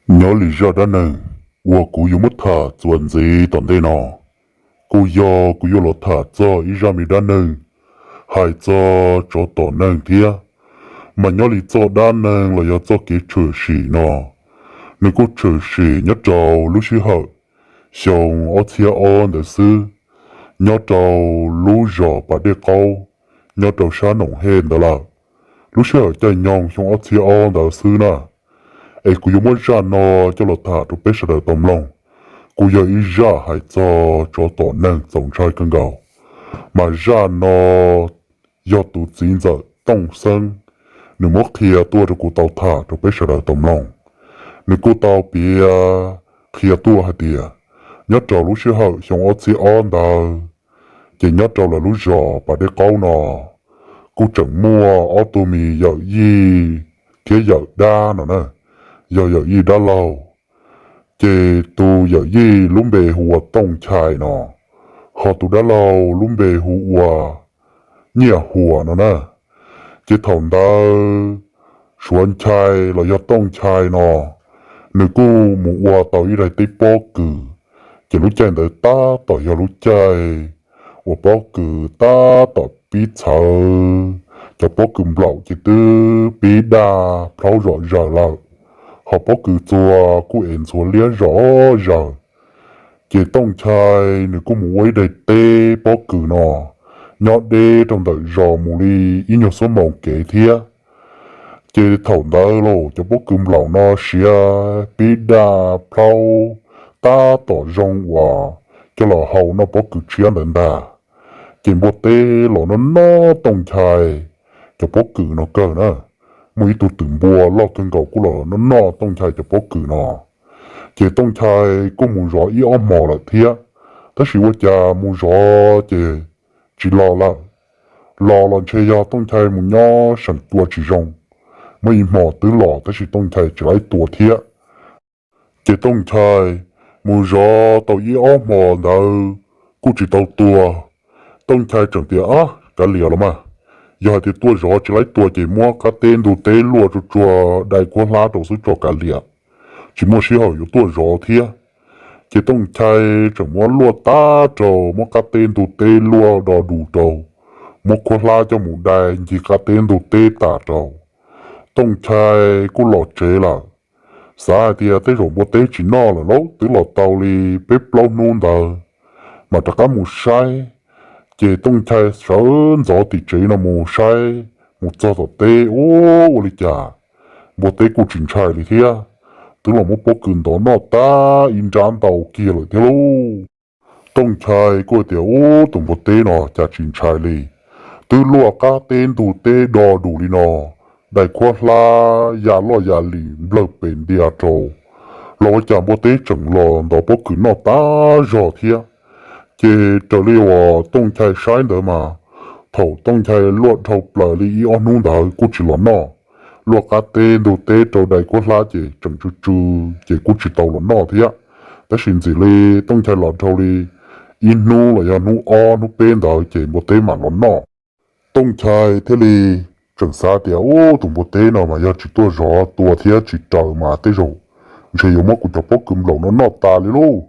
Nyob li zaj dab neeg uas kuv yuav muab tham txuas ntxiv tom ntej no, kuj yog kuv yuav los tham txog ib zaj me dab neeg hais txog tsov tom neeg thiab. Mas nyob li txoj dab neeg los yog txoj kev tshwm sim no, nws kuj tshwm sim nyob rau lub sij hawm xyoo ob txhiab ob ntawd xwb, nyob rau lub zos Pas Dej Qaub, nyob rau sab Noom Hej ntawd lawm. Lub sij hawm caij nyoog xyoo ob txhiab ob ntawd xwb na. Es kuv yuav muab zaj no coj los tham rau peb sawv daws tau mloog. Kuj yog ib zaj hais txog tsov tom neeg txaus ntshai kawg nkaus. Mas zaj no yog tus txiv ntxawm Tooj Xeeb, nws muab qhia tuaj rau kuv tau tham rau peb sawv daws tau mloog. Nws kuj tau piav qhia tuaj hais tias, nyob rau lub sij hawm xyoo ob txhiab ob ntawd, ces nyob rau lawv lub zos Pas Dej Qaub no, kuj tseem muaj ob tug me yawm yij thiab yawm dab no na, yog yawm yij dab laug. Ces tus yawm yij lub npe hu ua Tooj Nchai no, ho tus dab laug lub npe hu ua Nyiaj Huas no na. Ces thaum ntawd Suav Nchai los yog Tooj Nchai no, nws kuj mus ua tau ib daim teb pob kws. Ces lub caij ntawd tab tom yog lub caij uas pob kws tab tom pib txhawv, cov pob kws nplaum ces twb pib daj plhaub zom zaws lawm, ho pob kws txuas kuj ev ntxhuav liab zom zaws. Ces Tooj Nchai nws kuj mus ua ib daim teb pob kws no nyob deb rau ntawm zos mus li ib nyuag xuab moos kev thiab. Ces thaum ntawd los cov pob kws nplaum no siav pib daj plhaub tab tom zoo uas coj los hau noj pob kws tshiab ntawd ntag. Ces npua teb los noj noj Tooj Nchai cov pob kws no kawg na. Muaj ib tug twm npua loj kawg nkaus kuj los noj noj Tooj Nchai cov pob kws no. Ces Tooj Nchai kuj mus zov ib ob hmo lawm thiab, tab sis ua cas mus zov ces tsis los lawm. Los los ntshe yog Tooj Nchai mus nyob seem cua tsis zoo, muaj ib hmo twb los tab sis Tooj Nchai tsis laib tua thiab. Ces Tooj Nchai mus zov tau ib ob hmo ntawd kuj tsis tau tua. Tooj Nchai tseem tias, Ab, kav liam los mas, yog hais tias tuaj zov tsis laib tua ces muab qab teb ntug teb luaj tsuag tsuag dai kuab hlab rau xwb tso kav liam, tsis muaj sij hawm yuav tuaj zov thiab. Ces Tooj Nchai tseem muab luaj tag rau, muab qab teb ntug teb luaj do dus rau, muab kuab hlab coj mus dai ncig qab teb ntug teb tas rau. Tooj Nchai kuj los tsev lawm, xav hais tias tej zaum npua teb tsis noj lawm lauj, twb los tau li peb plaub hnub ntawd, mas rov qab mus saib. Ces Tooj Nchai sawv ntxov tim tsev no mus saib, mus txog tom teb, ua, ua li cas npua teb kuj tsis ntshai li thiab, twb los muab pob kws ntov noj tag ib nrab ntau kiag lawm thiab lauj. Tooj Nchai kuj tias, Ub, tus npua teb no cas tsis ntshai li, twb luaj qab teb ntug teb do dus li no, dai kuab hlab ya loj ya lim nplawg pes ntia rau, los ua cas npua teb tseem los ntov pob kws noj tag zog thiab. Ces raws li uas Tooj Nchai saib ntawd mas, thaum Tooj Nchai luaj dhau plaws li ib ob hnub ntawd kuj tsis los noj, luaj qab teb ntug teb rau dai kuab hlab ces tseem tsw tsw ces kuj tsis tau los noj thiab. Tab sis ntxim li Tooj Nchai los dhau li ib hnub los yog hnub ob hnub peb ntawd ces npua teb mam los noj. Tooj Nchai thiaj li tseem xav tias, Ub, tus npua teb no mas yog tsis tuaj zov tua thiab tsis raws mas tej zaum ntshe yuav muab kuv cov pob kws nplaum no noj tas li lauj.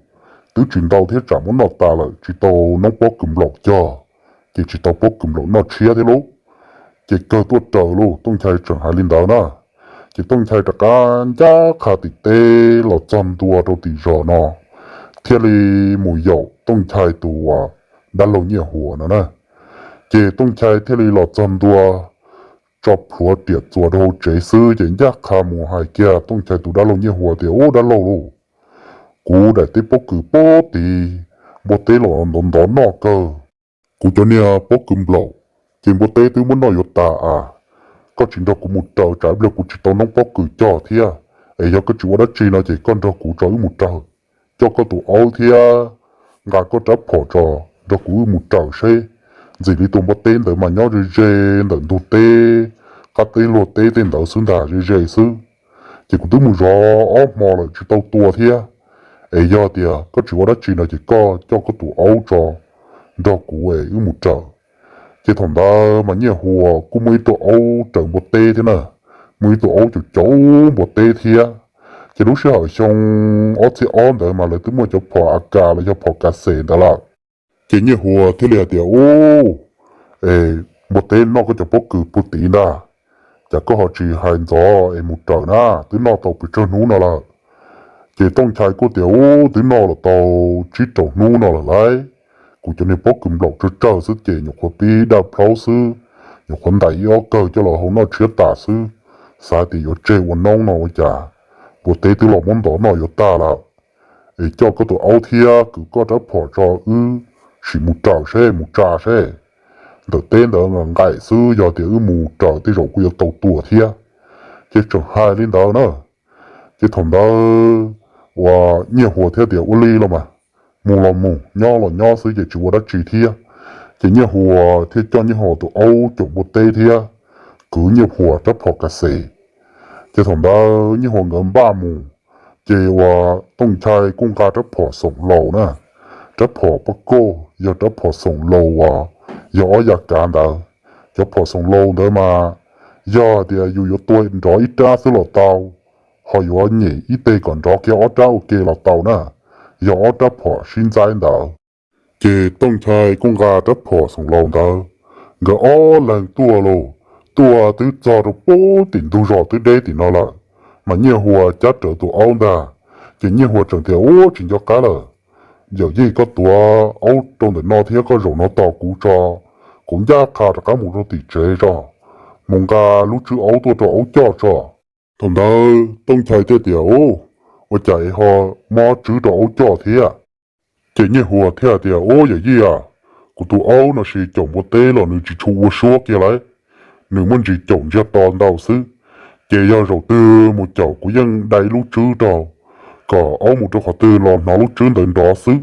Twb tsis ntau thiab tsam muab noj tas lawm tsis tau noob pob kws nplaum cog, ces tsis tau pob kws nplaum noj tshiab thiab lauj. Ces kawg tuaj raws lauj, Tooj Nchai tseem hais li ntawd na. Ces Tooj Nchai rov qab ncaj qha tim teb los txog ntua rau tim zos no, thiaj li mus yaum Tooj Nchai tus dab laug Nyiaj Huas no na. Ces Tooj Nchai thiaj li los txog ntua tso plhuav riam txuas rau hauv tsev xwb ces ncaj qha mus hais kiag Tooj Nchai tus dab laug Nyiaj Huas tias, Ub, dab laug lauj, kuv daim teb pob kws pob tid npua teb los ntov ntov noj kawg. Kuv cov niag pob kws nplaum ces npua teb twb muab noj yuav tas as. Koj tsis nrog kuv mus raws tsam ib pliag kuv tsis tau noob pob kws cog thiab. Es yog koj tsis ua dab tsi no ces koj nrog kuv tso wb mus raws, coj koj tus aub thiab nqa koj rab phom tso, nrog kuv wb mus raws seb. Ntxim li tus npua teb ntawd mas nyob ze ze ntawm ntug teb, qab teb luag teb tej ntawd xwb ntag, ze ze xwb. Ces kuv twb mus zov ob hmo lawm tsis tau tua thiab. Es yog tias koj tsis ua dab tsi no ces koj coj koj tus aub tso nrog kuv es wb mus raws. Ces thaum ntawd mas Nyiaj Huas kuj muaj ib tug aub raws npua teb thiab na, muaj ib tug aub caum caum npua teb thiab. Ces lub sij hawm xyoo ob txhiab ob ntawd mas lawv twb muaj cov phom A K los yog phom kav xes ntawd lawm. Ces Nyiaj Huas thiaj li hais tias, Ub, npua teb, noj koj cov pob kws puag tid ntag, cas koj ho tsis hais ntxov es mus raws na, twb noj tau pes tsawg hnub no lawm? Ces Tooj Nchai kuj tias, Ub, twb noj los tau tsib rau hnub no lawm lauj. Kuv cov niag pob kws nplaum tsawg tsawg xwb ces nyuam qhuav pib daj plhaub xwb, nyuam qhuav ntais ib ob kawg coj los hau noj tshiab tas xwb. Xav tias yuav tseg ua noob no ua cas npua teb twb los muab ntov noj yuav tag lawm. Es coj koj tus aub thiab kwv koj rab phom tso wb sim mus raws seb, mus tsa seb. Ntawm teb ntawd nqaim xwb, yog tias wb mus raws tej zaum kuj yuav tau tua thiab. Ces tseem hais li ntawd na. Ces thaum ntawd uas Nyiaj Huas thiaj tias, Ua li los mas, mus los mus, nyob los nyob xwb ces tsis ua dab tsi thiab. Ces Nyiaj Huas thiaj coj Nyiaj Huas tus aub caum npua teb thiab kwv Nyiaj Huas rab phom kav xes. Ces thaum ntawd Nyiaj Huas nkawd npaj mus, ces uas Tooj Nchai kuj nqa rab phom xoom laus na, rab phom pab kauj yog rab phom xoom laus uas yog ob yav kav ntawd. Cov phom xoom laus ntawd mas yog tias yus yuav tua nrov ib rab xwb los tau, ho yuav nyem ib teg kom nrov kiag ob rab ua ke los tau na, yog ob rab phom sib ntxaib ntawd. Ces Tooj Nchai kuj nqa rab phom xoom laus ntawd, nkawd ob leeg tuaj lauj, tuaj twb txog rau pem tim ntug zos twb deb tim no lawm, mas Nyiaj Huas cab rawv tus aub ntag. Ces Nyiaj Huas tseem tias, Ub, tsis nco qab lawm, yawm yij, koj tuav aub rau ntawm no thiab koj zaum no tos kuv tso, kuv ncaj qha rov qab mus rau tim tsev tso, mus nqa lub tswb aub tuaj rau aub coj tso. Thaum ntawd Tooj Nchai thiaj tias, Ub, ua cas es ho muab tswb rau aub coj thiab? Ces Nyiaj Huas thiaj tias, Ub, yawm yij a, kuv tus aub no sis caum npua teb los nws tsis tshua ua suab kiag lauj, nws muaj ntsis caum ntsiag to ntau xwb. Ces yog zaum twg mus caum kuv yeej dai lub tswb rau, kom aub mus rau qhov twg los hnov lub tswb ntawd nrov xwb.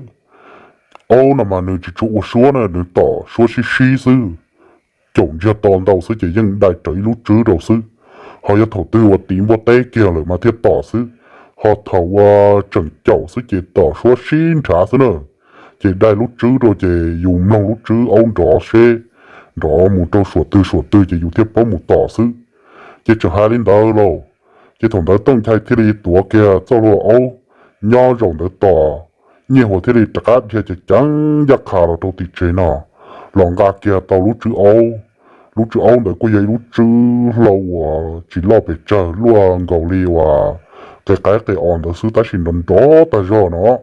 Aub no mas nws tsis tshua ua suab na, nws tom suab sib sib xwb, caum ntsiag to ntau xwb ces yeej dai rawv ib lub tswb rau xwb. Ho yog thaum twg uas tiv npua teb kiag lawm mas thiaj tom xwb, ho thaum uas tseem caum xwb ces tom suab sib nrhav xwb na. Ces dai lub tswb rau ces yus mloog lub tswb aub nrov seb nrov mus rau suam twg suam twg ces yus thiaj paub mus tom xwb. Ces tseem hais li ntawd lauj, ces thaum ntawd Tooj Nchai thiaj li tuav kiag txoj hlua aub nyob zaum ntawd tos. Nyiaj Huas thiaj li rov qab dhia ceev ceev ncaj qha los rau tim tsev no, los nqa kiag tau lub tswb aub. Lub tswb aub ntawd kuj yog ib lub tswb hlau uas tsis loj pes tsawg, luaj nkaus li uas qe qaib qe os ntawd xwb tab sis nrov nrov tag zog no.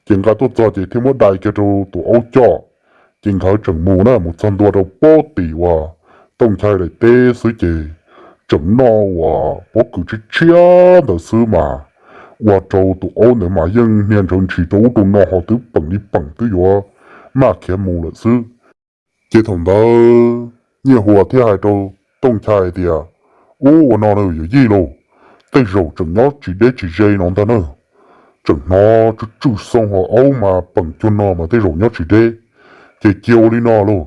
Ces nqa tuaj txog ces thiaj muab dai kiag rau tus aub coj. Ces nkawd tseem mus na, mus txog ntua rau pem tim uas Tooj Nchai daim teb xwb ces tseem noj uas pob kws tshiab tshiab ntawd xwb mas ua rau tus aub ntawd mas yeej hnia ntsawv ntshis rau ub rau no ho twb peem li peem twb yuav maj khiav mus lawm xwb. Ces thaum ntawd Nyiaj Huas thiaj hais rau Tooj Nchai tias, Ub, ua no na yawm yij lauj, tej zaum tseem nyob tsis deb tsis ze no ntag na. Tseem hnov tsw tsw xoo ho aub mas peem cuag no mas tej zaum nyob tsis deb. Ces cia ua li no lauj,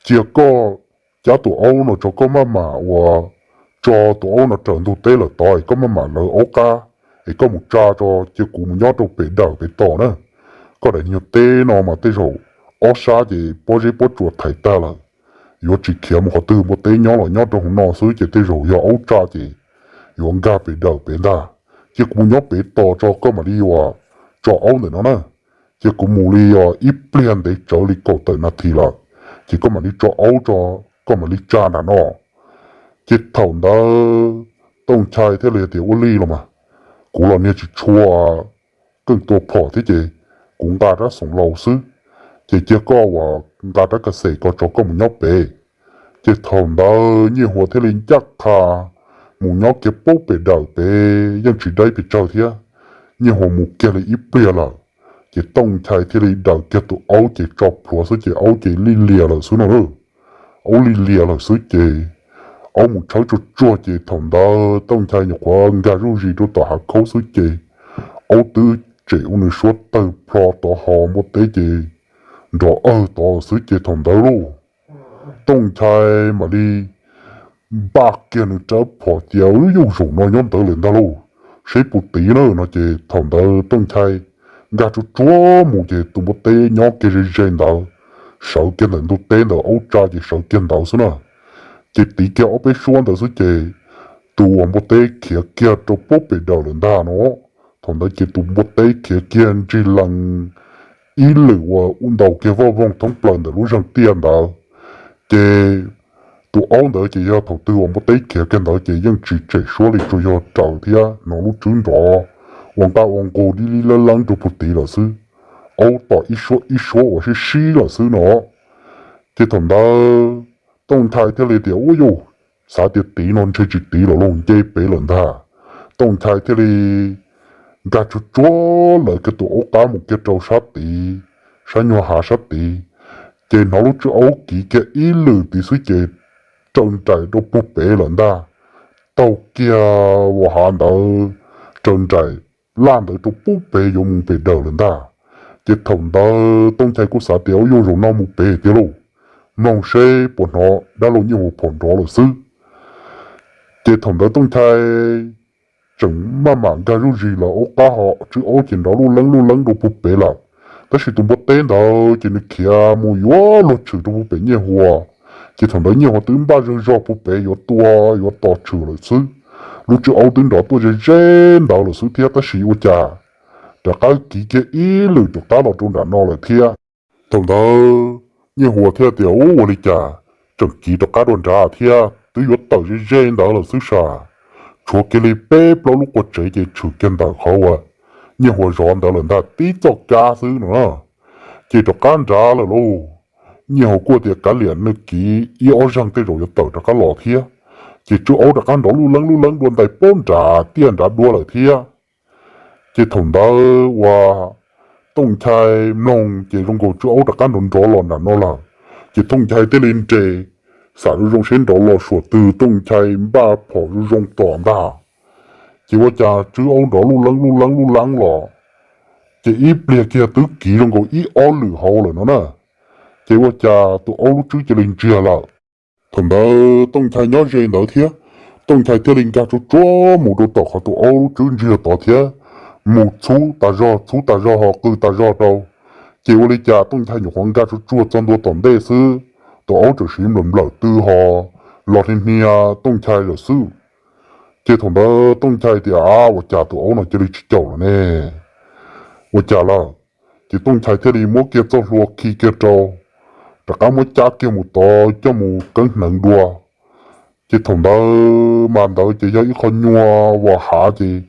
cia koj cab tus aub no tso, koj maj mam uas tso tus aub no raws ntug teb lawm tod es koj maj mam lawv aub qab es koj mus tsa tso, cia kuv mus nyob rau pem dawm pem tos na. Koj daim nyuag teb no mas tej zaum ob sab ces pob zeb pob tsuas thaiv tag lawm, yuav tsis khiav mus qhov twg, npua teb nyob los nyob rau hauv no xwb ces tej zaum yog aub tsa ces yuav nkag pem dawm pem ntag. Cia kuv mus nyob pem tos tso, koj mam li uas tso aub ntawm no na. Cia kuv mus li uas ib pliag ntev tsawv li kaum tawm nas this lawm, ces koj mam li tso aub tso, koj mam li tsa nram no. Ces thaum ntawd Tooj Nchai thiaj li tias, Ua li los mas, kuv los niag tsis tshua keej tua phom thiab ces kuv nqa rab xoom laus xwb, ces cia koj uas nqa rab ka xes ko tso koj mus nyob pem. Ces thaum ntawd Nyiaj Huas thiaj li ncaj qha mus nyob kiag pem dawm pem yeej tsis deb pes tsawg thiab. Nyiaj Huas mus kiag li ib pliag lawm, ces Tooj Nchai thiaj li daws kiag tus aub ces tso plhuav xwb ces aub ces lij lias lawm xwb no. Aub lij lias lawm xwb ces aub mus tshawb tsuag tsuag ces thaum ntawd Tooj Nchai nyuam qhuav nkag zuj zus rau tom hav khaub xwb ces aub twb tsem ua nws suab tawg plho tod ho npua teb ces nrov awg tod xwb ces thaum ntawd lauj, Tooj Nchai mam li npaj kiag nws rab phom cia, Wb yuav zaum no nyob ntawd lawm ntag lauj, seb puas tiv na no ces thaum ntawd Tooj Nchai nkag tsuag tsuag mus ces tus npua teb nyob kiag ze ze ntawd, sawv kiag ntawm ntug teb ntawd, aub tsa ces sawv kiag ntawd xwb na. Ces tiv kiag ob peb suab ntawd xwb ces tus uas npua teb khiav kiag rau pem dawm lawm ntag no. Thaum ntawd ces tus npua teb khiav kiag ntsig lees ib lwm uas ntaus kiag voj voog thoob plaws ntawm lub zeeg tiaj ntawd. Ces tus aub ntawd ces yog thaum twg uas npua teb khiav kiag ntawd ces yeej tsis tsem suab li, tsuas yog raws thiab hnov lub tswb nrov ua nqaj ua nqug dib dib leeb leeb rau puag tid lawm xwb. Aub tom ib suab ib suab uas sib sib lawm xwb no. Ces thaum ntawd Tooj Nchai thiaj li tias, Ua yuj, xav tias tiv no ntshe tsis tiv lawm lauj, nce pem lawm ntag. Tooj Nchai thiaj li nkag tsuag tsuag lawv kiag tus aub qab mus kiag rau sab tid, sab nyuag hav sab tid. Ces hnov lub tswb aub kiv kiag ib lwm tid xwb ces raws nraim rau puag pem lawm ntag. Taug kiag uas hav ntawd raws nraim laj ntawd rau puag pem yuav mus pem dawm lawm ntag. Ces thaum ntawd Tooj Nchai kuj xav tias, Ua yuj, zaum no mus pem tiag lauj, mloog seb puas hnov dab laug Nyiaj Huas phom nrov lawm xwb. Ces thaum ntawd Tooj Nchai tseem maj mam nkag zuj zis lawm, aub qab ho tswb aub ces nrov luj leeb luj leeb rau puag pem lawm. Tab sis tus npua teb ntawd ces nws khiav mus yuav luag tshwm rau puag pem Nyiaj Huas. Ces thaum ntawd Nyiaj Huas twb npaj zeeg zog puag pem yuav tua yuav tos tshwm lawm xwb. Lub tswb aub twb nrov tuaj ze ze ntawd lawm xwb thiab, tab sis ua cas rov qab kiv kiag ib lwm rov qab los rau nram no lawm thiab. Thaum ntawd Nyiaj Huas thiaj tias, Ub, ua li cas tseem kiv rov qab dua nrad thiab, twb yuav tawm ze ze ntawd lawm xwb sas. Tshuav kiag li peb plaub lub qua tsev ces tshwm kiag ntawm qhov uas Nyiaj Huas zov ntawd lawm ntag, tib txoj kab xwb no na. Ces rov qab nrad lawm lauj. Nyiaj Huas kuj tias, Kav liam, nws kiv ib ob zaug tej zaum yuav tawm rov qab los thiab. Ces tswb aub rov qab nrov luj leeb luj leeb dua ntais pob nrad tiaj nrad dua lawm thiab. Ces thaum ntawd uas Tooj Nchai mloog ces zoo nkaus tswb aub rov qab nrov nrov los nram no lawm. Ces Tooj Nchai thiaj li nres, xam zoo zoo seb nrov los suam twg, Tooj Nchai npaj phom zoo zoo tom ntag. Ces ua cas tswb aub nrov luj leeb luj leeb luj leeb los, ces ib pliag kiag twb kiv zoo nkaus ib ob lwm hauv lawm no na. Ces ua cas tus aub lub tswb cia li ntsiag lawm. Thaum ntawd Tooj Nchai nyob ze ntawd thiab, Tooj Nchai thiaj li nkag tsuag tsuag mus rau tom qhov tus aub lub tswb ntsiag tod thiab, mus txhub tas zog txhub tas zog ho qw tas zog rau. Ces ua li cas Tooj Nchai nyuam qhuav nkag tsuag tsuag txog ntua tom ntej xwb, tus aub txawm siv nplawm nplawm tw ho los hnia hnia Tooj Nchai lawm xwb. Ces thaum ntawd Tooj Nchai tias, Ab, ua cas tus aub no cia li tsis caum lawm ne? Ua cas lawm? Ces Tooj Nchai thiaj li muab kiag txoj hlua khi kiag rau, rov qab muab cab kiag mus tod coj mus keeb hneev dua. Ces thaum ntawd mas ntawd ces yog ib qho nyuag uas hav ces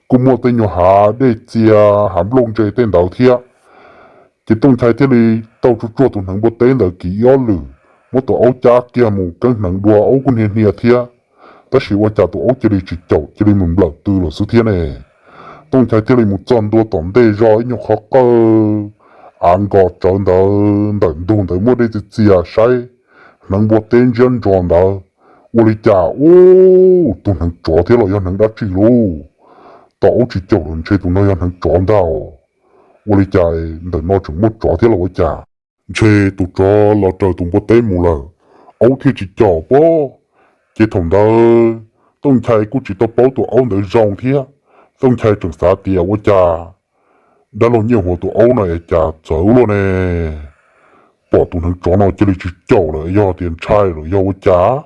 kuj muaj tej nyuag hav dej txia, hav nplooj ntse tej ntawd thiab. Ces Tooj Nchai thiaj li taug tsuag tsuag tus hneev npua teb ntawd kiv ib ob lwm, muab tus aub cab kiag mus keeb hneev dua, aub kuj hnia hnia thiab. Tab sis ua cas tus aub cia li tsis caum, cia li mus nplawm tw lawm xwb thiab ne. Tooj Nchai thiaj li mus txog ntua tom ntej zog ib nyuag qhov qawj av nkos tsawv ntawd, ntawm ntug ntawd muaj dej txia txia, saib hneev npua teb ntsiab ntso ntawd, ua li cas, ub, tus hneev tsov thiab los yog hneev dab tsi lauj? Tus aub tsis caum los ntshe tus no yog hneev tsov ntag. Ua li cas ntawm no tseem muaj tsov thiab los ua cas? Ntshe tus tsov los raws tus npua teb mus lawm, aub thiaj tsis caum pob. Ces thaum ntawd Tooj Nchai kuj tsis tau paub tus aub ntawd zoo thiab, Tooj Nchai tseem xav tias ua cas dab laug Nyiaj Huas tus aub no es cas txawv luaj ne, pom tus hneev tsov no cia li tsis caum lawm, yog tias ntshai los yog ua cas.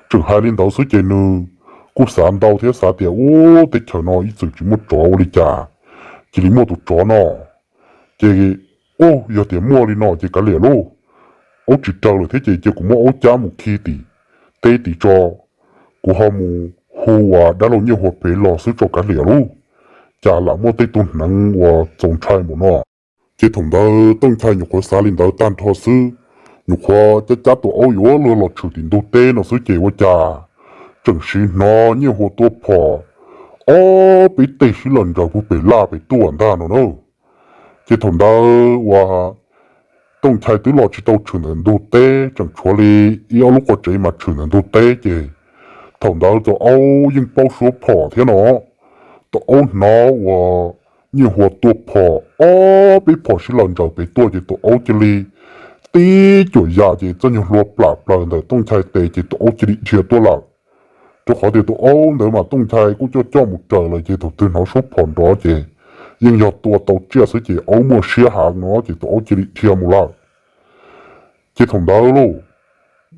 Tseem hais li ntawd xwb ces nws kuj xav ntau thiab xav tias, Ub, teb chaws no ib txwm tsis muaj tsov ua li cas cia li muaj tus tsov no. Ces, Ub, yog tias muaj li no ces kav liam lauj, aub tsis raws lawm thiab ces cia kuv muab aub cab mus khi tim teb tid tso, kuv ho mus hu uas dab laug Nyiaj Huas pem los xwb tso kav liam lauj, cas lam muaj tej tug hneev uas txaus ntshai npaum no. Ces thaum ntawd Tooj Nchai nyuam qhuav xav li ntawd tag nrho xwb, nyuam qhuav cab cab tus aub yuav luag los tshwm tim ntug teb no xwb ces ua cas tseem siv hnov Nyiaj Huas tua phom ob peb teg sib laws ntsaws puag pem laj pem tuaj ntag no na. Ces thaum ntawd uas Tooj Nchai twb los tsis tau tshwm ntawm ntug teb, tseem tshuav li ib ob lub qua tsev mas tshwm ntawm ntug teb ces thaum ntawd tus aub yeej paub suab phom thiab no. Tus aub hnov uas Nyiaj Huas tua phom ob peb phom sib laws ntsaws pem tuaj ces tus aub cia li tib cuam ya ces txoj nyuag hlua plam plaws ntawm Tooj Nchai tes ces tus aub cia li dhia tuaj lawm. Rau qhov tias tus aub ntawd mas Tooj Nchai kuj coj coj mus raws lawm ces thaum twg hnov suab phom nrov ces yeej yog tua tau tsiaj xwb ces aub muaj siab heev no ces tus aub cia li dhia mus lawm. Ces thaum ntawd lauj,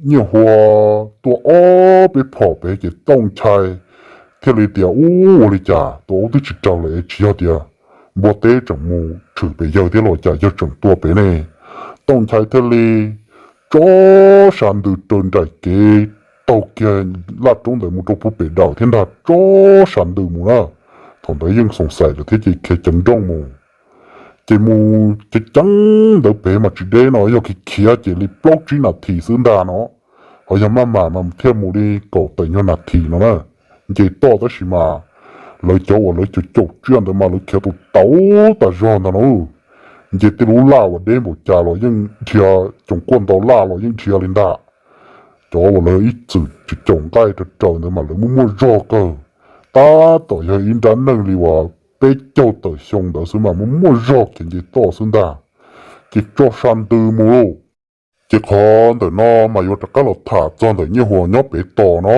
Nyiaj Huas tua ob peb phom pem ces Tooj Nchai thiaj li tias, Ub, ua li cas tus aub twb tsis raug lawm es tsis yog tias npua teb tseem mus tshwm pem yawg thiab los cas yawg tseem tua pem ne? Tooj Nchai thiaj li tsob sa ntws raws nraim kev taug kiag laj roob ntawd mus rau puag pem dawm thiab ntag, tsob sa ntws mus na. Thaum ntawd yeej xoom xaim lawm thiab ces khiav ceev nrooj mus. Ces mus ceev ceev ntawd pem mas tsis deb no, yog khiav khiav ces li plaub tsib nas this xwb ntag no, ho yog maj mam mas thiaj mus li kaum tawm nyuag nas this no na. Nce toj tab sis mas lawv cov uas lawv caum caum tsiaj ntawd mas lawv khiav tus tau tas zog ntag no. Nce tej lub laj uas deb npaum cas los yeej dhia, coom kuaj ntau laj los yeej dhia li ntag. Cov uas lawv ib txwm caum nqaij raws raws ntawd mas lawv muaj muaj zog kawg, tab tom yog ib nrab neej li uas peb caug tawm xyoo ntawd xwb mas muaj muaj zog khiav nce toj xwb ntag. Ces tso sa ntws mus lauj. Ces qhov ntawm no mas yuav rov qab los tham txog ntawm Nyiaj Huas nyob pem tos no.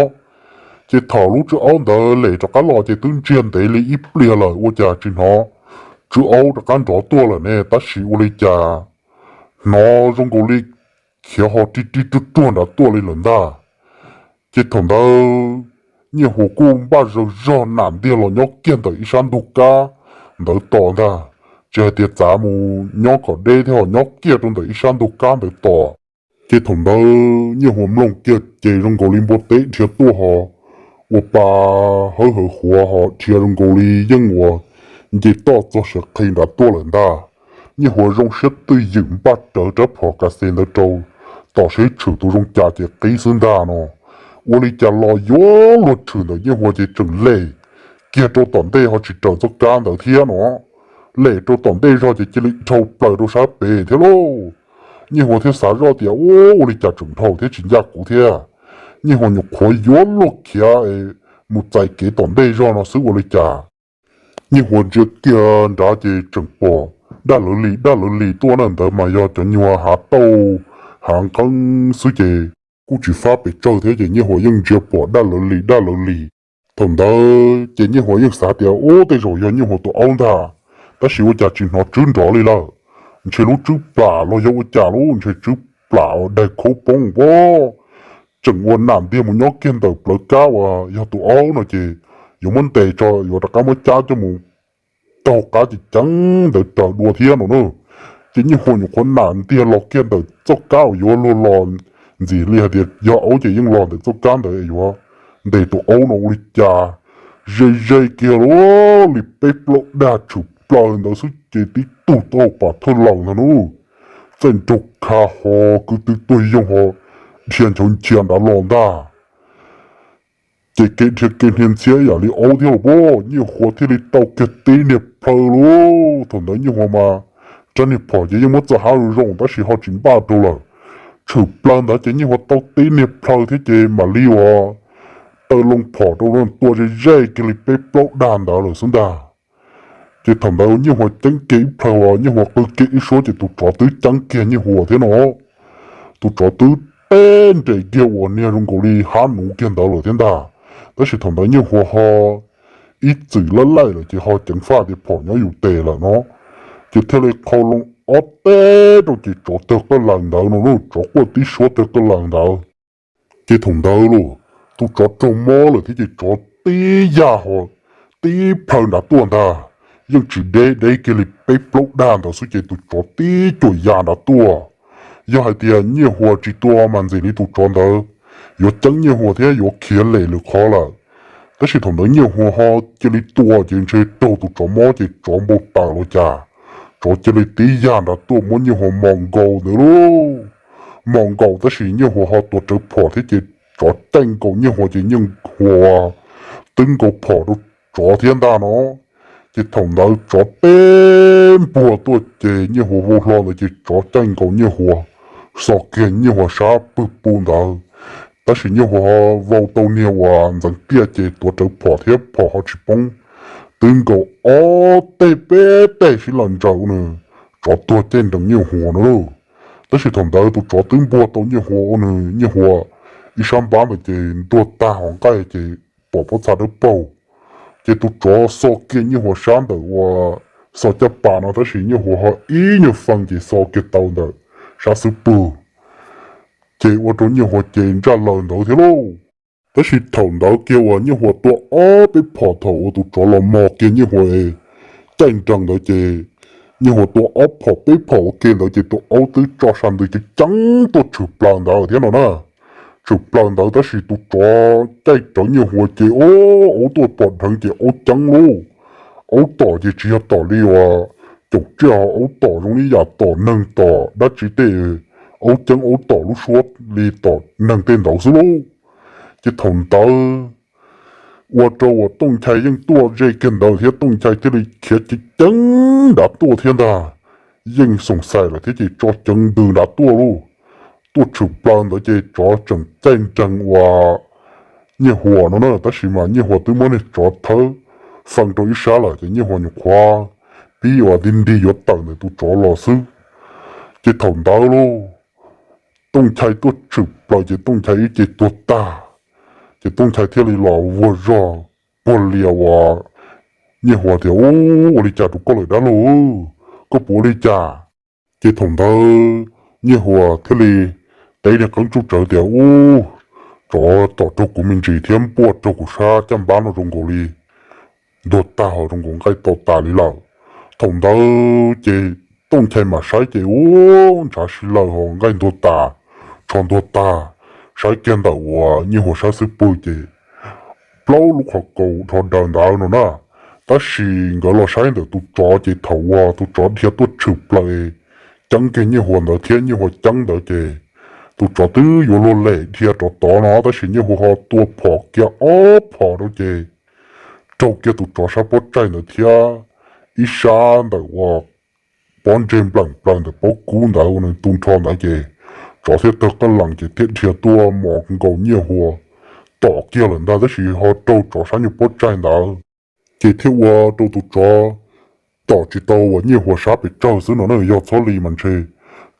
Ces thaum lub tswb aub ntawd lem rov qab los ces twb ntsiag ntev li ib pliag lawm ua cas tsis hnov tswb aub rov qab nrov tuaj lawm ne, tab sis ua li cas hnov zoo nkaus li khiav ho rig rig ruag ruag nrad tuaj li lawm ntag. Ces thaum ntawd Nyiaj Huas kuj npaj zaws zog nam ntiag los nyob kiag ntawm ib sab ntug kab ntawd tos ntag, tsis hais tias txav mus nyob kom deb thiab ho nyob kiag rau ntawm ib sab ntug kab ntawd tos. Ces thaum ntawd Nyiaj Huas mloog kiag ces zoo nkaus li npua teb dhia tuaj ho ua pa hawb hawv huav ho dhia zoo nkaus li yeej uas nce toj txog siav qhi nrad tuaj lawm ntag. Nyiaj Huas zoo siab twj ywm npaj rawv rab phom kas xes ntawd rau tom seb tshwm tus zoo cas ces qib xwb ntag no. Ua li cas los yuav luag tshwm ntawm Nyiaj Huas ces tseem lem kiag rau tom ntej ho tsis raws txoj kab ntawd thiab no. Lem rau tom ntej zog ces cia li dhau plaws rau sab pem thiab lauj. Nyiaj Huas thiaj xav zoj tias, Ub, ua li cas tseem dhau thiab tsis ncaj kuv thiab. Nyiaj Huas nyuam qhuav yuav luag khiav mus txais kev tom ntej zog no xwb ua li cas. Nyiaj Huas ntsia kiag nrad ces tseem pom daj lawv li daj lawv li tuaj na, ntawd mas yog cov nyuag hav tauj hav nqeeb xwb ces kuj tsis fab pes tsawg thiab ces Nyiaj Huas yeej ntsia pom daj lawv li daj lawv li. Thaum ntawd ces Nyiaj Huas yeej xav tias, Ub, tej zaum yog Nyiaj Huas tus aub ntag, tab sis ua cas tsis hnov tswb nrov li lawm? Ntshe lub tswb plam los yog ua cas lub, ntshe tswb plam daig khaub poob pob. Tseem ua nam ntiag mus nyob kiag ntawm plawv kab uas yog tus aub no ces yuav muab ntes tso yuav rov qab muab cab coj mus taug qab ces ceev ntawd raws dua thiab no na. Ces Nyiaj Huas nyuam qhuav nam ntiag los kiag ntawm txoj kab uas yuav luag los ntxim li hais tias yog aub ces yeej los ntawm txoj kab ntawd yuav ntes tus aub no ua li cas ze ze kiag li peb plaub dag tshwm plaws ntawd xwb ces tib tug tau pam thawj laus ntag nub, txaij nraug kha ho kwv tw tuag yoog ho dhia nchav nchia nrad los ntag. Ces kev dhia kev hnia ntxhiab ib yam li aub thiab los puag, Nyiaj Huas thiaj li tau kiag tib niag plhaw lauj. Thaum ntawd Nyiaj Huas mas rab niag phom ces yeej muab txoj hav zoo zoo tab sis ho tsis npaj rau lawm. Tshwm plaws ntawd ces Nyiaj Huas tau tib niag plhaw thiab ces mam li uas taw loo phom rau tua ze ze kiag li peb plaub dag ntawd lawm xwb ntag. Ces thaum ntawd Nyiaj Huas ceeb kiag ib plhaw uas Nyiaj Huas qw kiag ib suab ces tus tsov twb ceeb kiag Nyiaj Huas thiab no. Tus tsov twb teb nres kiag uas niag zoo nkaus li hab nuv kiag ntawd lawm thiab ntag. Tab sis thaum ntawd Nyiaj Huas ho ib txwm laj laij lawm ces ho ceev faj tias phom nyob yus tes lawm no, ces thiaj li qhau loo ob teb rau ces tsov tawg qaj laws ntawd no, tsov quaj tib suab tawg qaj laws ntawd. Ces thaum ntawd los tus tsov raug mob lawm thiab ces tsov tib yaj ho tib plhaw nrad tuaj ntag, yeej tsis deb, deb kiag li peb plaub dag ntawd xwb ces tus tsov tib cuam ya nrad tuaj. Yog hais tias Nyiaj Huas tsis tua mas ntxim li tus tsov ntawd yuav ceeb Nyiaj Huas thiab yuav khiav lem lwm qhov lawm. Tab sis thaum ntawd Nyiaj Huas ho cia li tua ces ntshe raug tus tsov mob ces tsov npau taws los cas, tsov cia li tib yaj nrad tuaj muab Nyiaj Huas mos nkaus ntawd lauj. Mos nkaus tab sis Nyiaj Huas ho tuav rawv phom thiab ces tsov caij nkaus Nyiaj Huas ces Nyiaj Huas twb nkaus phom rau tsov thiab ntag no. Ces thaum ntawd tsov peb npuag tuaj ces Nyiaj Huas vau hlo ntawd ces tsov caij nkaus Nyiaj Huas, xo kiag Nyiaj Huas sab pwg pw ntawd. Tab sis Nyiaj Huas ho vau tau niag uas ntxeev tiaj ces tuav rawv phom thiab phom ho tsis poob, twb nkaus ob teg peb teg sib law ntsaws ua nws, tsov tuag caij nrees Nyiaj Huas no lauj. Tab sis thaum ntawd tus tsov twb npuag tau Nyiaj Huas ua nws, Nyiaj Huas ib sab npab ntawd ces ntuag tag hauv nqaij ces pom pob txha dawb paug. Ces tus tsov xo kiag Nyiaj Huas sab ntawm uas xo caj pas no tab sis Nyiaj Huas ho ib nyuag fees ces xo kiag tau ntawm sab xub pwg, ces ua rau Nyiaj Huas ces ntsaj laws ntawd thiab lauj. Tab sis thaum ntawd kiag uas Nyiaj Huas tua ob peb phom thaum uas tus tsov los mos kiag Nyiaj Huas caij nrees ntawd ces Nyiaj Huas tua ob phom peb phom ua ke ntawd ces tus aub twb tso sab ntws ceev ceev tuaj tshwm plaws ntawd thiab no na. Tshwm plaws ntawd tab sis tus tsov caij rawv Nyiaj Huas ces aub tuaj pom dheev ces aub ceeb lauj. Aub tom ces tsis yog tom li uas caum tsiaj, aub tom zoo li yam tom neeg tom dab tsi tej, aub ceeb aub tom lub suab li tom neeg tej ntawd xwb lauj. Ces thaum ntawd ua rau uas Tooj Nchai yeej tuaj ze kiag ntawd thiab Tooj Nchai thiaj li khiav ceev ceev nrad tuaj thiab ntag. Yeej xoom xais lawm thiab ces tso ceev ntws nrad tuaj lauj. Tuaj tshwm plaws ntawd ces tsov tseem caij nrees uas Nyiaj Huas no na, tab sis mas Nyiaj Huas twb muab niag tsov thawb fee rau ib sab lawm ces Nyiaj Huas nyuam qhuav pib uas nti nti yuav tawm ntawm tus tsov los xwb. Ces thaum ntawd lauj, Tooj Nchai tuaj tshwm plaws ces Tooj Nchai ib ce tuag tag. Ces Tooj Nchai thiaj li los vuag zog puag lias uas Nyiaj Huas tias, Ub, ua li cas rau koj lawm dab laug? Koj puas ua li cas? Ces thaum ntawd Nyiaj Huas thiaj li teb niag qeeb tsub tsawv tias, Ub, tsov tom raug kuv me ntsis thiab npuaj raug kuv sab caj npab no zoo nkaus li ntuag tag ho zoo nkaus nqaij tau tas li lawm. Thaum ntawd ces Tooj Nchai mam saib ces ub, ntshav si lawm ho nqaij ntuag tas, tsho ntuag tag. Saib kiag ntawm uas Nyiaj Huas sab xub pwg ces plaub lub qhov kaus dhos daws ntawd no na. Tab sis nkawd los saib ntawm tus tsov ces thaum uas tus tsov dhia tuaj tshwm plaws ceeb kiag Nyiaj Huas ntawd thiab Nyiaj Huas ceeb ntawd ces tus tsov twb yuav luag lem dhia rov tod no tab sis Nyiaj Huas ho tua phom kiag ob phom rau ces raug kiag tus tsov sab pob tsaig ntawd thiab ib sab ntawm uas pob ntseg npleem plaws ntawm pob kub ntawd uas nws tu nrho ntawd ces tsov thiaj tawg qeej lees ces thiaj dhia tuaj mos nkaus Nyiaj Huas tom kiag lawm ntag tab sis ho raug tsov sab nyuag pob tsaig ntawd. Ces thiaj ua rau tus tsov tom tsis tau uas Nyiaj Huas sab pes tsawg xwb no na, yog txhob li mas ntshe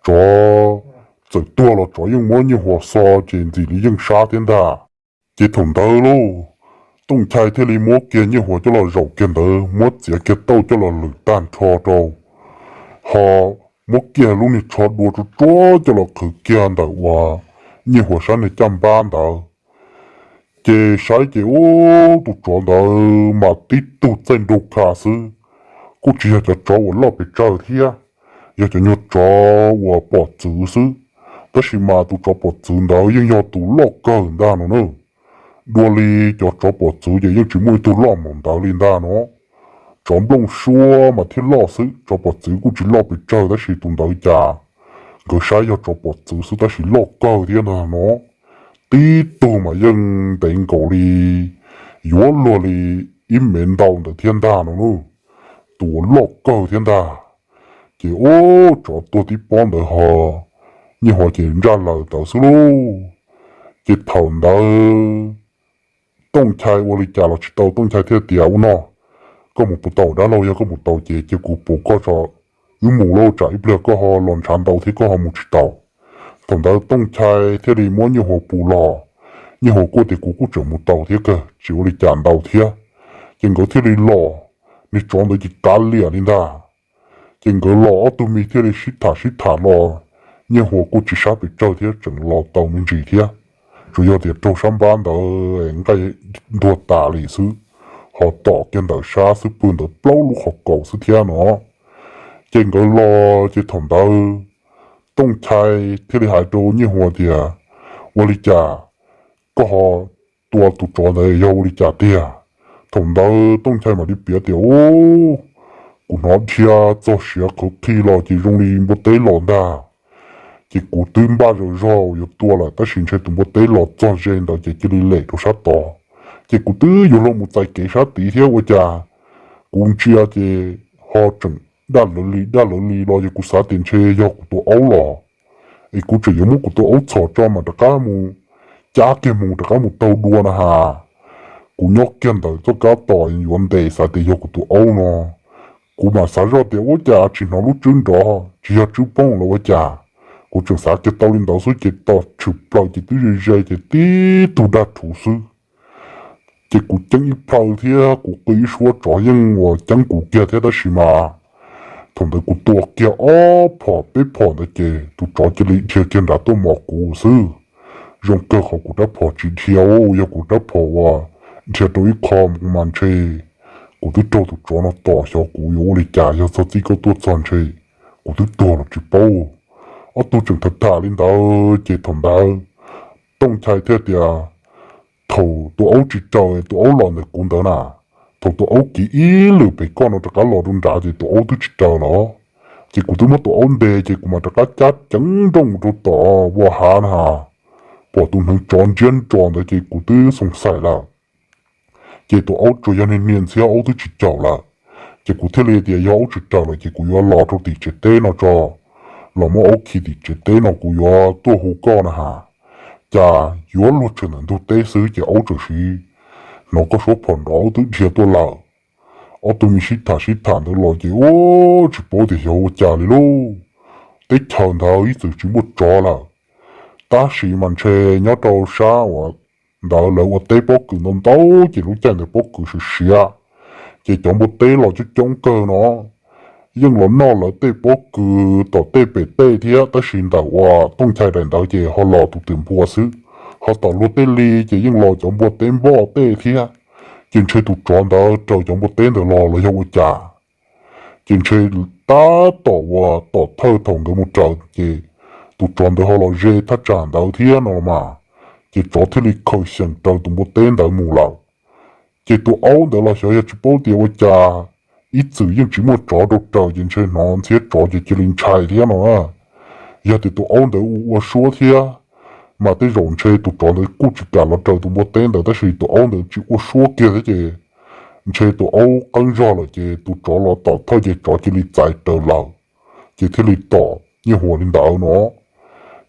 tsov txawm tuag los tsov yeej muab Nyiaj Huas xo ces ntxim li yeej sab thiab ntag. Ces thaum ntawd lauj, Tooj Nchai thiaj li muab kiag Nyiaj Huas coj los zaum kiag ntawd muab txiav kiag tauj coj los lwm tag nrho rau, ho muab kiag lub niag tsho dua tsuag tsuag coj los qhwv kiag ntawm uas Nyiaj Huas sab niag caj npab ntawd. Ces saib ces ub, tus tsov ntawd mas tib tug txaij nraug kha xwb, kuj tsis yog cov tsov uas loj pes tsawg thiab, yog cov nyuag tsov uas pom txwv xwb. Tab sis mas tus tsov pom txwv ntawd yeej yog tus loj kawg ntag no na. Dua li cov tsov pom txwv ces yeej tsis muaj ib tug loj mus ntawd li ntag no. Tsov nplooj suab mas thiaj loj xwb, tsov pom txwv kuj tsis loj pes tsawg tab sis tus ntawd cas nkawd saib yog tsov pom txwv xwb tab sis loj kawg thiab ntag no. Tib tug mas yeej ntev nkaus li yuav luag li ib mev ntau ntawd thiab ntag no na. Tus uas loj kawg thiab ntag. Ces ub, tsov tuag tib pob ntawd ho Nyiaj Huas ces ntsaj laws tawv xwb lauj. Ces thaum ntawd Tooj Nchai ua li cas los tsis tau, Tooj Nchai thiaj tias, Ua no, koj mus puas tau dab laug? Yog koj mus tau ces cia kuv puas koj tso, wb mus lauj, tsam ib pliag koj ho los ntshav ntau thiab koj ho mus tsis tau. Thaum ntawd Tooj Nchai thiaj li muab Nyiaj Huas puas los. Nyiaj Huas kuj tias, Kuv kuj tseem mus tau thiab kawg, tsis ua li cas ntau thiab. Ces nkawd thiaj li los, niag tsov ntawd ces kav liam li ntag. Ces nkawd los ob tug me thiaj li sib tham sib tham los, Nyiaj Huas kuj tsis sab pes tsawg thiab tseem los tau me ntsis thiab. Tsuas yog tias raug sab npab ntawd nqaij ntuag tas li xwb, ho tom kiag ntawm sab xub pwg ntawd plaub lub qhov kaus xwb thiab no. Ces nkawd los ces thaum ntawd Tooj Nchai thiaj li hais rau Nyiaj Huas tias, Ua li cas koj ho tua tus tsov ntawd yog ua li cas tiag? Thaum ntawd Tooj Nchai mam li piav tias, Ub, kuv hnov dhia txog siav qhwv qhi los ces zoo li npua teb los ntag. Ces kuv twb npaj zog zog yuav tua lawm tab sis ntshe tus npua teb los txog ze ntawd ces cia li lem rau sab tod. Ces kuv twb yuav luag mus txais kev sab tid thiab ua cas kuv ntsia ces ho tseem daj lawv li daj lawv li los ces kuv xav tias ntshe yog kuv tus aub los, es kuv tseem yuav muab kuv tus aub txhom tso mas rov qab mus cab kiag mus rov qab mus taug dua na has. Kuv nyob kiag ntawm txoj kab tos yuav ntes xav tias yog kuv tus aub no. Kuv mam xav zoj tias ua cas tsis hnov lub tswb nrov, tsis yog tswb poob los ua cas. Kuv tseem xav kiag tau li ntawd xwb ces tos tshwm plaws ces twb ze ze ces tib tug daj rhuv xwb. Ces kuv ceeb ib plhaw thiab kuv qw ib suab tsov yeej uas ceeb kuv kiag thiab tab sis mas thaum ntawd kuv tua kiag ob phom peb phom ntawd ces tus tsov cia li dhia kiag nrad tuaj mos kuv xwb. Zoo kawg qhov kuv rab phom tsis dhia, yog kuv rab phom uas dhia rau ib qho mas ntshe kuv twb raug tus tsov no tom, xyov kuv yuav ua li cas, yog txog txij nkawm tuaj txog ntshe kuv twb tuag los tsis paub. Ob tug tseem tham tham li ntawd ces thaum ntawd Tooj Nchai thiaj tias, thaum tus aub tsis raws, tus aub los ntawm kuv ntawd na, thaum tus aub kiv ib lwm pem koj no rov qab los rau nrad ces tus aub twb tsis raws los, ces kuv twb muab tus aub ntes ces kuv mam rov qab cab ceev nrooj mus rau tom vaj hav na, pom tus hneev tsov ntsiab ntsos ntawd ces kuv twb xoo xais lawm. Ces tus aub tsuas yog niag niag ntxhiab, aub twb tsis caum lawm. Ces kuv thiaj li tias yog aub tsis raws lawm ces kuv yuav los rau tim tsev teb no tso, los muab aub khi tim tsev teb no kuv yuav tuaj hu koj na has. Cas yuav luag tshwm ntawm ntug teb xwb ces aub txawm hnov koj suab phom nrov, aub twb dhia tuaj lawm. Ob tug me sib tham sib tham ntawd los ces ua tsis paub tias xyov ua cas li lauj. Teb chaws ntawd ib txwm tsis muaj tsov lawm, tab sis mas ntshe nyob rau sab uas ntawd lawv ua teb pob kws ntau ntau ces lub caij ntawd pob kws siav siav, ces cov npua teb los coob coob kawg no yeej los noj lawv tej pob kws tom tej pem tej thiab, tab sis ntawm uas Tooj Nchai daim ntawd ces ho los tus twm npua xwb, ho tom luag tej li ces yeej los cov npua teb npoj tej thiab. Ces ntshe tus tsov ntawd raws cov npua teb ntawd los los yog ua cas, ces ntshe tab tom uas tom thawj thaum nkawd mus raws ces tus tsov ntawd ho los ze thaj tsam ntawd thiab no los mas, ces tsov thiaj li khaws xyeem raws tus npua teb ntawd mus lawm. Ces tus aub ntawd los xyov yog tsis paub tias ua cas ib txwm yeej tsis muaj tsov rau raws ces ntshe hnov ntxhiab tsov ces cia li ntshai thiab no na. Yog tias tus aub ntawd ua ua suab thiab mas tej zaum ntshe tus tsov ntawd kuj tsis kam los raws tus npua teb ntawd, tab sis tus aub ntawd tsis ua suab kiag thiab ces ntshe tus aub qeeb zog lawm ces tus tsov los tom thawj ces tsov cia li txais raws lawm, ces thiaj li tom Nyiaj Huas li ntawd no.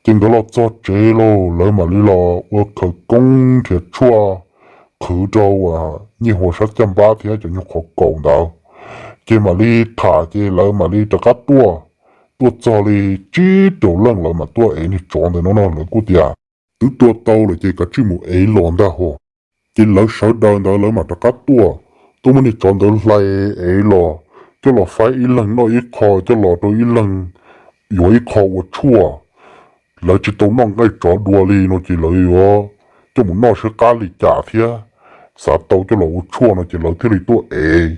Ces nkawd los txog tsev lauj, lawv mam li los ua khawv koob nrhiav tshuaj qhwv rau Nyiaj Huas sab caj npab thiab cov nyuag qhov kaus ntawd. Ces mam li tham ces lawv mam li rov qab tuaj, tuaj txog li tsib rau leej lawv mam tuaj ev niag tsov ntawd no no, lawv kuj tias twb tua tau lawm ces kav tsij mus ev los ntag hos. Ces lawv sawv daws ntawd lawv mam rov qab tuaj, tuaj muab niag tsov ntawd hlais ev los, coj los faib ib leeg noj ib qho, coj los rau ib leeg yuav ib qho ua tshuaj. Lawv tsis tau noj nqaij tsov dua li no ces lawv yuav coj mus noj saib qab li cas thiab, xav tau coj los ua tshuaj no ces lawv thiaj li tuaj ev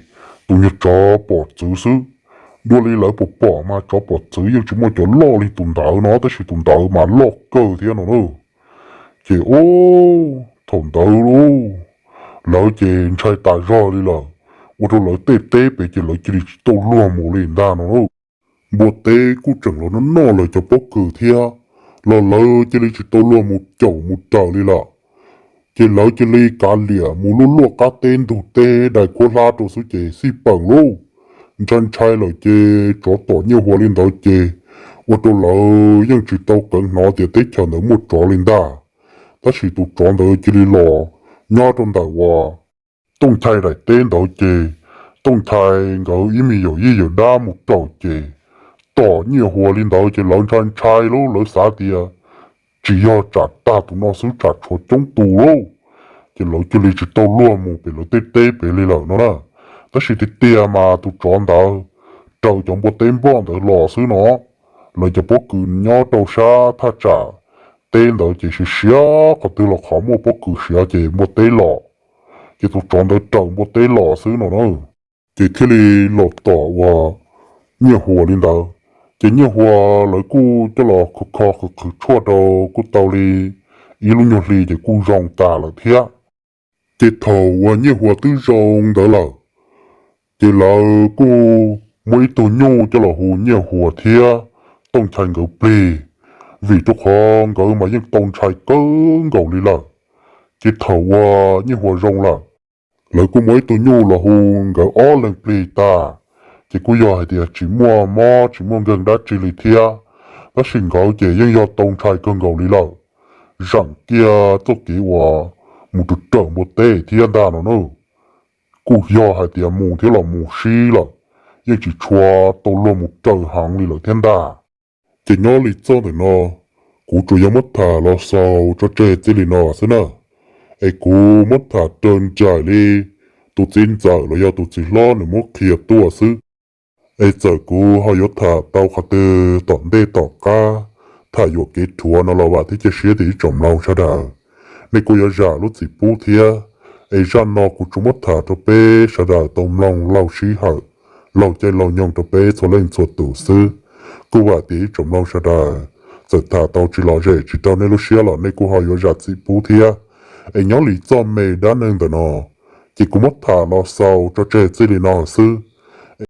tus nyuag tsov pom txwv xwb. Dua li lawv pom pom mas tsov pom txwv yeej tsis muaj cov loj li tus ntawd no, tab sis tus ntawd mas loj kawg thiab no na. Ces ub, thaum ntawd lauj, lawv ces ntshai tas zog li lawm, ua rau lawv tej teb pem ces lawv cia li tsis tau luag mus li ntag no lauj. Npua teb kuj tseem los noj noj lawv cov pob kws thiab, los lawv cia li tsis tau luag mus caum mus raws li lawm. Ces lawv cia li kav liam mus luaj luaj qab teb ntug teb dai khuab hlab rau xwb ces xij peem lauj. Ntshai ntshai lawm ces tsov tom Nyiaj Huas li ntawd ces ua rau lawv yeej tsis tau kheev hnov tias teb chaws ntawd muaj tsov li ntag. Tab sis tus tsov ntawd cia li los nyob rau ntawm uas Tooj Nchai daim teb ntawd ces Tooj Nchai nkawd ib me yawm yij yawm dab mus raws ces tom Nyiaj Huas li ntawd ces lawv ntshai ntshai lauj, lawv xav tias tsis yog tsam tag tus no xwb tsam tshuav coob tus lauj. Ces lawv cia li tsis tau luag mus pem lawv tej teb pem li lawm no na. Tab sis tiag tiag mas tus tsov ntawd raws cov npua teb npoj ntawd los xwb no. Lawv cov pob kws nyob rau sab thaj tsam teb ntawd ces siav siav, qhov twg los qhov muaj pob kws siav ces npua teb los. Ces tus tsov ntawd raws npua teb los xwb no na. Ces thiaj li los tom uas Nyiaj Huas li ntawd. Ces Nyiaj Huas lawv kuj coj los kho kho qhwv qhwv tshuaj rau kuj tau li ib lub nyuag hli ces kuj zoo tas lawm thiab. Ces thaum uas Nyiaj Huas twb zoo ntawd lawm, ces lawv kuj muaj ib tug nyuj coj los hu Nyiaj Huas thiab Tooj Nchai nkawd plig, vim rau qhov nkawd mas yeej tau ntshai kawg nkaus li lawm. Ces thaum uas Nyiaj Huas zoo lawm, lawv kuj muaj ib tug nyuj los hu nkawd ob leeg plig tag. Ces kuj yog hais tias tsis muaj mob tsis muaj nkeeg dab tsi li thiab, tab sis nkawd ces yeej yog tau ntshai kawg nkaus li lawm, zeem kiag txoj kev uas mus raws raws npua teb thiab ntag no na. Kuj yog hais tias mus thiab los mus sib lawm, yeej tsis tshua tau luag mus raws heev li lawm thiab ntag. Ces nyob li txoj ntawm no, kuv tsuas yog muab tham los xaus tso tseg txij li no xwb na. Es kuv muab tham raws nraim li tus txiv ntxawm los yog tus txiv hlob nws muab qhia tuaj xwb. Es txawm kuv ho yuav tham tau qhov twg tom ntej tom qab, tham yuam kev rhuav no los vam thiab cia siab tias ib tsoom mloog sawv daws nej kuj yuav zam lub txim pub thiab. Es zaj no kuv tsuas muab tham rau peb sawv daws tau mloog laug sij hawm, laug caij laug nyoog rau peb txhua leej txhua tus xwb. Kuj vam tias ib tsoom mloog sawv daws txawm tham tau tsis lom zem tsis raug nej lub siab los nej kuj ho yuav zam txim pub thiab. Es nyob li txoj me dab neeg ntawm no ces kuv muab tham los xaus tso tseg txij li no xwb.